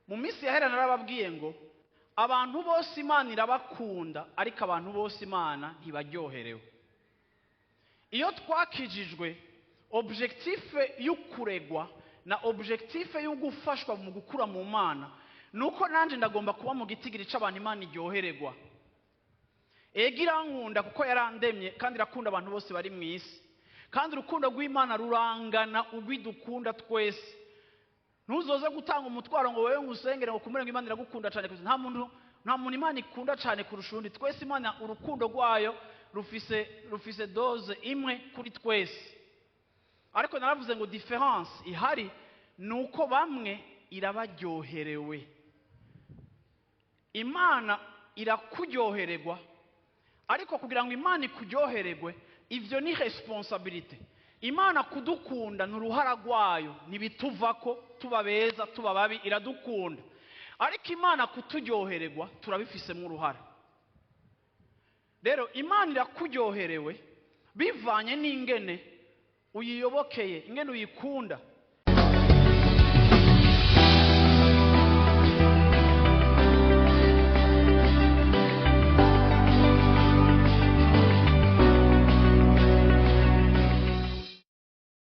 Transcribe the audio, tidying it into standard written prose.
Mu minsi yahera narababwiye ngo abantu bose Imana irabakunda, ariko abantu bose Imana ntibaryoherewe. Iyo twakijijwe, objectif y'ukuregwa na objectif yo gufashwa mu gukura mu Mana nuko nanje ndagomba kuba mu gitigiri c'abantu Imana iryohererwa. Ega irankunda kuko yarandemye, kandi irakunda abantu bose bari mu isi, kandi urukundo rw'Imana rurangana urw'idukunda twese. Ntuzoze gutanga umutwaro ngo wewe ngusengere ngo kumure ngo Imana iragukunda cyane kurusha. Nta muntu Imana ikunda cyane kurusha undi. Twese Imana urukundo rwayo rufise dose imwe kuri twese. Ariko naravuze ngo différence ihari ni uko bamwe irabaryoherewe. Imana irakuryohererwa, ariko kugira ngo Imana ikuryohererwe, ivyo ni responsabilité. Imana kudukunda ni uruhara rwayo, ntibituvako tuba beza tuba babi, iradukunda. Ariko Imana kuturyohererwa turabifisemo uruhara. Rero Imana irakuryoherewe bivanye n'ingene uyiyobokeye, ingene uyikunda.